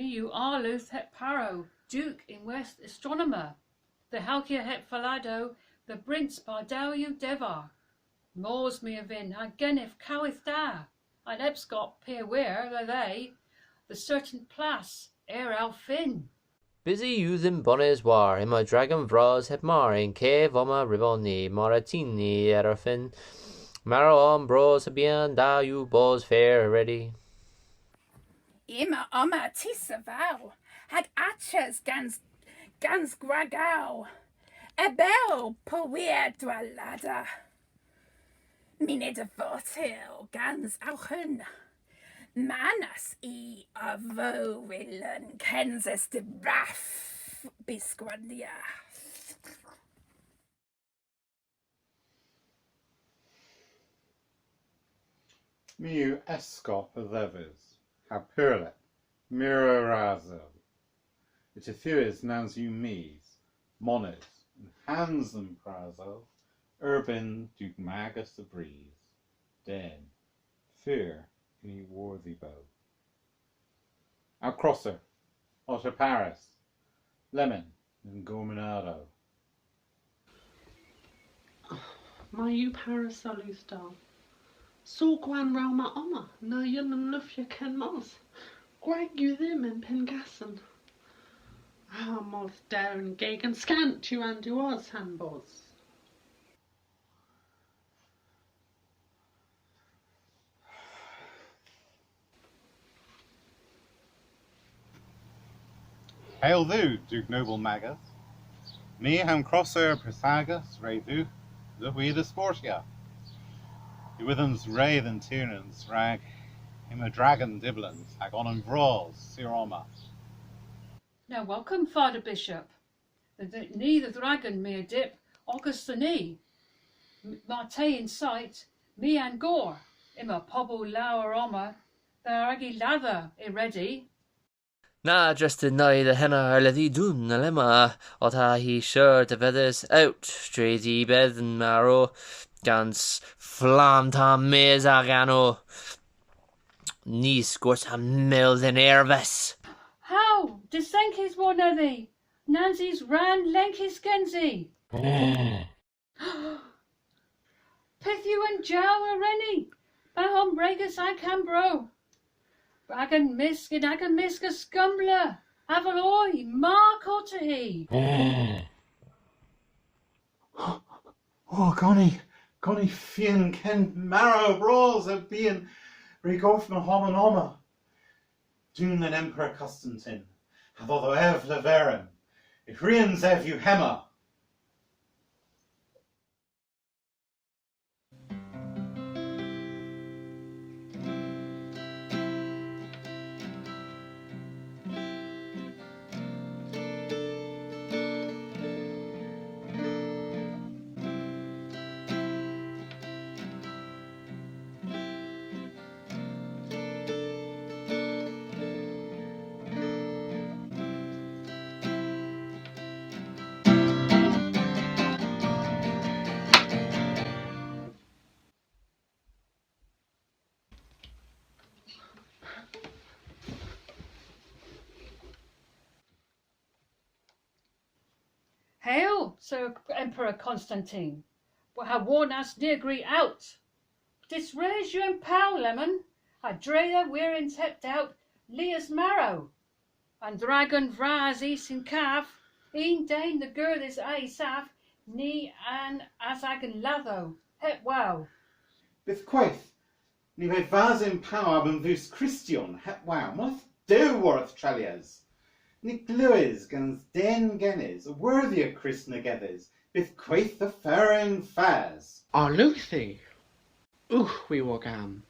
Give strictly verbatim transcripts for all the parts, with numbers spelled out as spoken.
Yw arludh heb parow, duk yn west astronomer. Dhe halghya heb falladow, dhe bryns bardow yw devar. Mos my a vynn, ha genev koweth da. An epskop pur wir dhe, dhe certan plas er ow fynn. Bysi yw dhymm bones war, yma dragon vras heb mar, yn kev omma ryb on ni, mar a tynn ni er y fynn. Marow omma bras ha byghan, da yw bos fer ha redi. Yma omma tus a vow, hag aches gans, gans gwragow, a-bell po wir dra ladha. Mynn a dhyworth gans awgh. Manas i a vowlen kensys dibav bys gwarnyer. My yw eskop a dhevis, ha pur lep, meur a wrasow. Y teuthas nans yw mis, mones, yn hans dhe'm prasow, erbynn Duk Magus a bris. Den, fur yn y wordh y bo. Ow krosser, otta parys, lemmyn yn gormonadow. May yw parys a-ugh da. Saw gwann re'ma omma, na yllyn lufya ken mos. Gwrag yw dhymm yn penn gasen. Ah, moth der an gegin, skant yw an diwoes ha'n bos. Heyl dhywgh, Duk Noble Magus. My ha'm krosser pryshagus re dhewgh dhe hwi dhe sportya. Yw edhom re dhe'n tyrans rag yma dragon dyblans hag onan vras sur omma. Now welcome, Father Bishop. Ni dhe dhragon my a dyb ogas dhe ni. M-, mar te yn sait, my a'n gor, yma pobel lowr omma, dhe rag y ladha yredi. Na, dres dynn ni dhe henna, arlodh, dun alemma, otta hi sur devedhys, out, dres y bedhen marow, gans flamm tamm mis a ganow. Ny's gortos ha mel dhe'n ervas. How? Desenkys warnedhi! Nans eus rann lenkys gensi! Pyth yw an jow a ren ni? Baha ombrega ha kambrow. Agan mysk, yn agan mysk a skumla. Avel oy, mar kottha hi. O, gawn ni, gawn ni fien ken marow bras ha byghan re gorf ma honan omma. Dun an Emperor Konstantin, ha dhodho ev leverel, y hwrians ev yw hemma. Heyl, Sir Emperor Constantine, ha warn-as ni a gri out. Diswrys yw an pow lemmyn, ha dre dha wirens heb dowt lies marow. An dhragon vras eus yn kav, unn den dhe gerdhes a'y sav, ni a'n as agan ladhow, heb wow. Bydh kweyth, ni re vas yn pow a'n dus Kristyon, heb wow, moth Duw wor'th trellyes. Ny glewas gans den genes a wordhya Krist na gedhes, bydh kweyth dhe fer yn fas. Arludh, ugh, hwi war gam.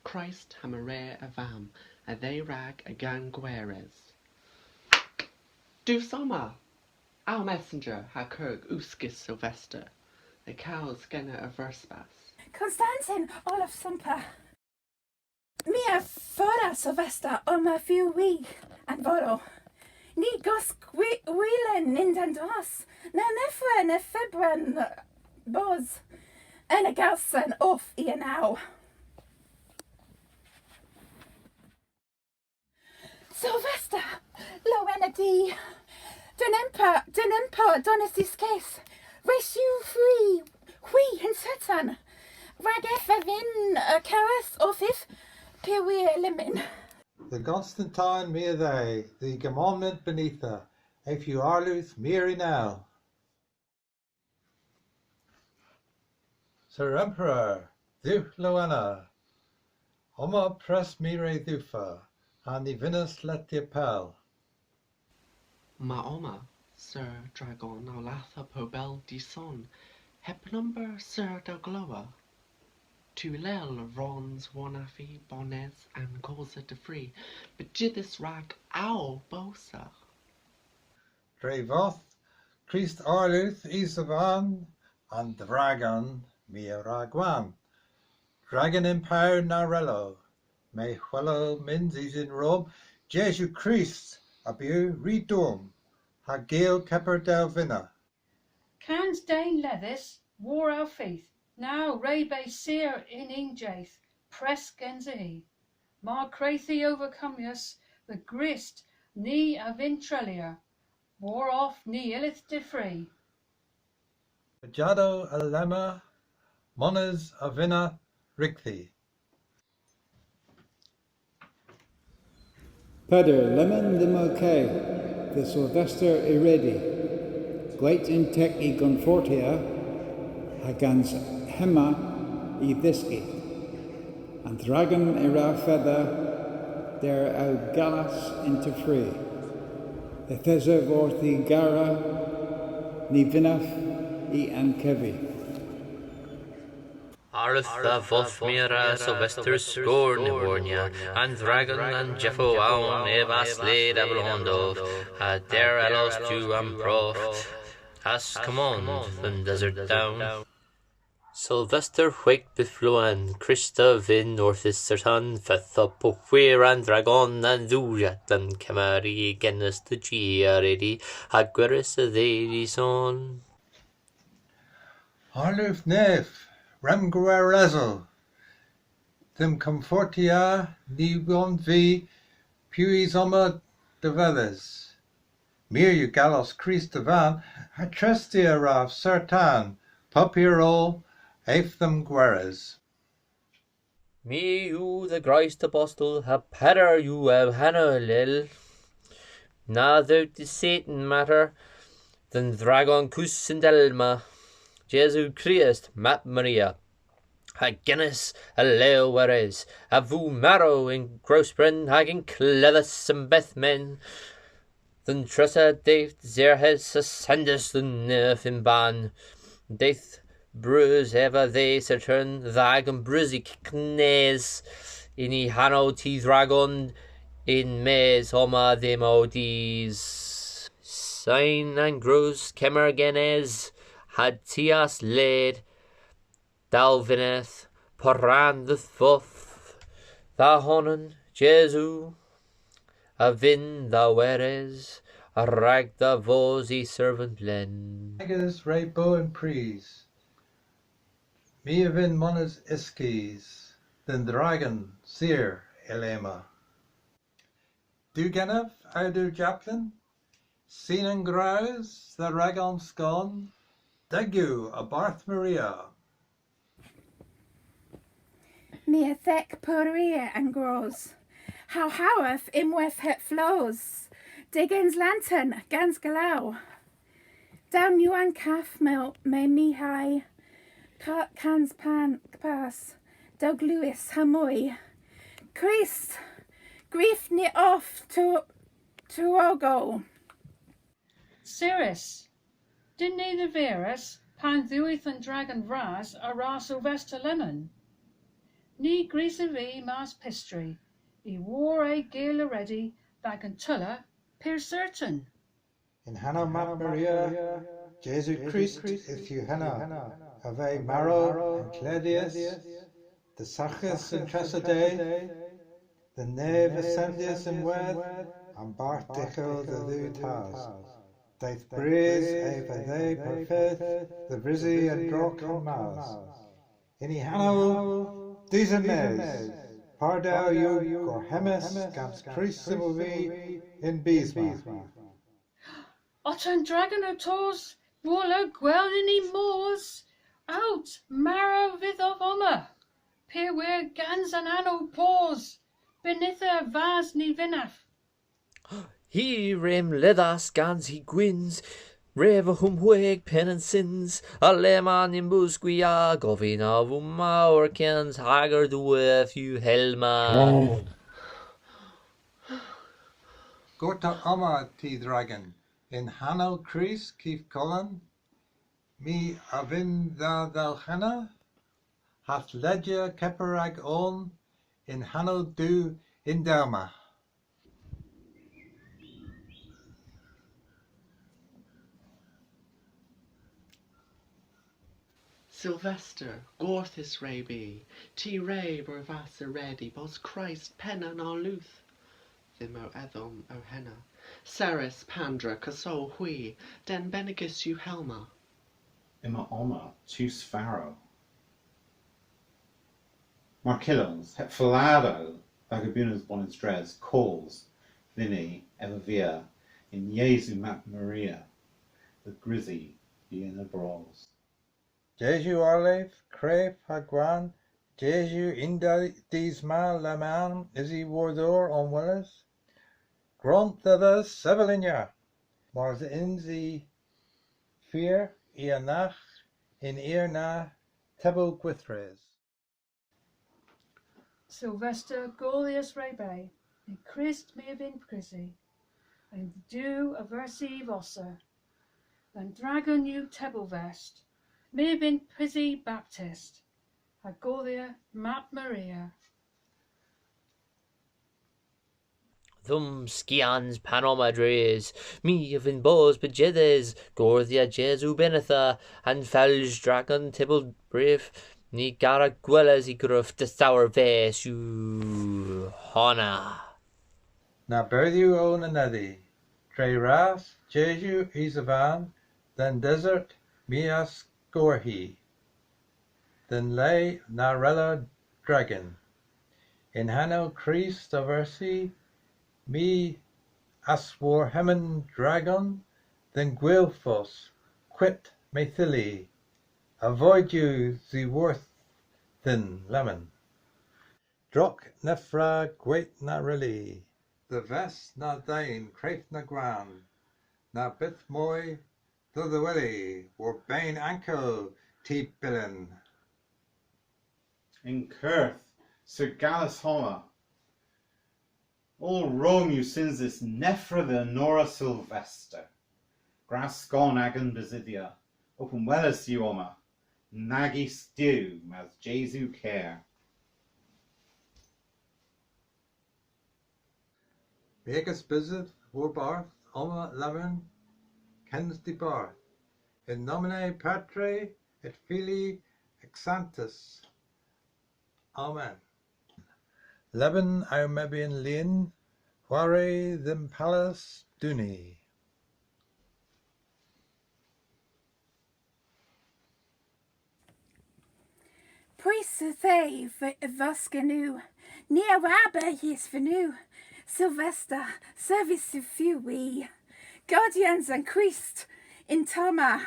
Krist ha Maria a vamm, a dhe rag agan gweres. Deus omma! Ow messenger ha kergh uskis Sylvester, dhe kawsya genen a verspas. Konstantin, Olaf Sumpa. My a fordh Sylvester omma feu wi an vorow. Ny gosk wi-, wilen nyns an dos, na neffra na febran bos, yn y gowsen ov i an ow. Sylvester, lowena di. Dyn Emperor, dyn Emperor, dones diskes. Res yw fri, hwi yn Satan. Rag ev a vynn, uh, keres orthiv, pur wir lemmyn. Dhe Gonstantin mir dhe, dhe gommandment benitha, ev yw arludh mir ynal. Syr Emperor, dhywgh lowena. Omma pres my re dheuva, ha ny vynnas lettya pell. Yma omma, Syr Dragon, ow ladha pobel dison, heb nomber Syr dell glowa. Tewl lel, rons, warnavi, bones, an kosa difri, bejydhys rag ow bosa. Dre vodh Krist arludh, eus a-vann, an dragon my a wra gwav. Dragon yn power na wrello, may hwello myns eus yn Rom, Jesu Krist a bew ri dorn, ha gul kepar dell vynna. Kans den ledhys war ow fydh, naw re beu sur yn unn jydh, pres gensi hi. Mar kwrewgh hwi overkomyas dhe Grist, ni a vynn treylya, war oll ny yllydh difri. Pejador alemma, mones a vynna rygdhi. Peder, lemmyn dhymm ow ke, dhe Sylvester y re di. Gwayt yn teg y gonfortya, ha gans hemma y dhyskydh. An dragon a wra fetha der ow gallas yn tevri. Yth esov orth y gara, ny vynnav y ankevi. Arludh a vodh, my a wra Sylvester skorn y warnya, an dragon a'n jeffo own ev a's led avel ondov, ha der allos Duw a'm prov, a's komond dhe'n desert down. Sylvester hweg bledh fluan, Krist a vynn orthys Satan, fetha po hwir an dragon a'n dhoujah, a'n kemmer y genys dhe ji a redi, ha gweres a dhe dison. Arludh nev, re'm gweresel, dhymm konfortya, ny wonn vy piw eus omma devedhys. My yw gallos Krist a-vann, ha trestya a wrav Sertan, pub hir oll, ev dhymm gweres. My yw dhe Grist apostol, ha Peder yw ow hanow lel. Na dheuth dhe Satan mater, dhe'n dragon kewsyndelma, Jesu Krist, Mab Maria, ha genys a lew weres, a veu marow yn krowspren hag ynkleudhys yn beth men. Dhe'n tressa dydh serghys ascendys dhe'n nev yn ban. Dydh breus ev a dhe Satern dh'agan breusi kegnes, yn y hanow ty dragon yn-mes omma dhymm ow dus. Sen an grows kemmer genes, ha ty a's led, dell vynnydh, poran dhy'th vodh, dha honan, Jesu, a vynn dha weres, a-rag dha vos y servant len. Agas re bo yn prys. My a vynn mones uskis, dhe'n dragon sur alemma. Duw genev, ow Duw japlen, sin an grows dha ragon skon, deg yw a-barth Maria. My a dheg pur wir an grows. How howeth ynwedh heb flows. Degens lantern gans galow. Down yw an kav mell, may my hei. Ka-, kans pan, kpas. Dell glewes ha moy. Krist, gwrewgh ni ov to, to ogo. Syrys, dyn ni dhe vires pan dheuth an dragon vras a-ras Sylvester lemmyn. Ny grysov vy mars pystri, y wor e gul aredi dh'agan tyller pur sertan. Yn hanow Mab Maria, Jesu Krist yth yw henna, a veu marow, ynkleudhys, desaghysi y'n tressa dydh, dhe'n nev ascendys ynwedh, a-barth dyghow dhe Dhuw Tas. Dydh breus ev a dhe pub fydh, dhe vrysi an drog ha'n mas. Yn y hanow, dus yn-mes. Par dell yw gorhemmys gans Krist symbolik yn bys ma. Otta an dragon ow tos, bor lowr gwell yn y mos. Out, marow vydhov omma. Pur wir gans an anow pos. Benytha vas ny vynnav. Hi re mledhas gans hy gwyns, re veu hweg penn an syns, ha le ma ny'n bus gwia, govyn a veu mowr kyns, hag an diwedh yw helma. Gorta omma, ty dhragon, yn hanow Krist kyv kolon, my a vynn dha dhalghenna, ha'th ledya kepar rag own yn hanow Duw y'n dowma. Sylvester, gorthys re beu, ty re beu ynwedh redi bos Krist penn an arludh. Dhymm o edhom o henna. Serrys pandra, kosowgh hwi, den bennegys yw helma. Yma omma tus farow. Mar kyllons, heb falladow, dha gabunys bonys dres, kos dhyn ni ev a via yn Yesu Mab Maria, dhe grysi hi yn y bros. Jesu arlev, krev ha gwann, Jesu yn dha dhis ma, lemmyn usi war dhowr omwellys. Gront dhedha sevel yn ya, mars yns i fur, i a-nagh y'n eur na tebel gweythres. Sylvester, gorthys re beu, yn Krist my a vynn krysi, yn Duw a versi y vosa, dhe'n dragon yw tebelvest, my a vynn pysi baptist, ha gorthya Mab Maria. Dhe'm skians pan omma dres, my a vynn bos bejedhys, gorthya Jesu benytha, an fals dragon tebel brev, ny gara gweles y gruv, destowr vest yw honna. Na berdh yw own anedhi, dre ras Jesu usi a vann, dhe'n desert my a's gorr hi, dhe'n le na wrella dragon. Yn hanow Krist a versi, my a's war hemma dragon, dhe'n gwylfos, kwit may thylli, avoydyw dhiworthyn lemmyn. Drog nevra gwayt na wrylli, dhe vest na dhen, krev na gwann, na byth moy dhe dhehweli, war ben ankow, ty bylyn. Yn kerth, segalas homma. Oll Rom yw synsys nevra dhe enora Sylvester. Gwra skon agan besydhya, openwelys yw omma, nag eus Duw, mes Jesu ker. My a'gas besydh warbarth omma lemmyn kyns dibarth. In nomine Patre et Filii et Sanctus. Amen. Lemmyn ow mebyon lien, hware dhe'm palas duni. Pwys yth eth vy, vy vos genowgh, ni a wra beu yeghes fenowgh. Sylvester, servis yw hwi. Gardyans an Krist y'n ta ma,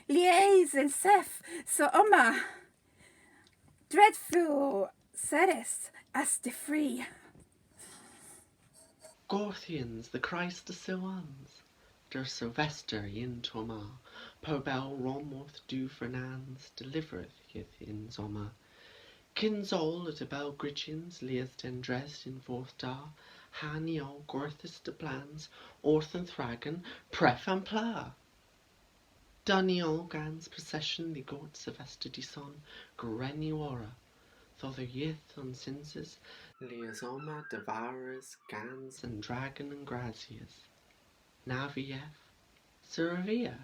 lies an seth so omma. Drehevel serrys a's difri. Gorthyans dhe Christ a Sylwans, der Sylvester y'n ta ma, pobel Rom orth Duw Fernans, delivrydh yth yns omma. Kyns oll y tebel gryjyans lies dendres yn fordh da, ha ni oll gorthys dhe blans orth an dhragon, preff an pla! Da ni oll gans procession dhe gort Sylvester dison, gwren ni worra, dhodho yth on synsys, lies omma devarys gans an dragon an grasys. Na via ev, sur a via.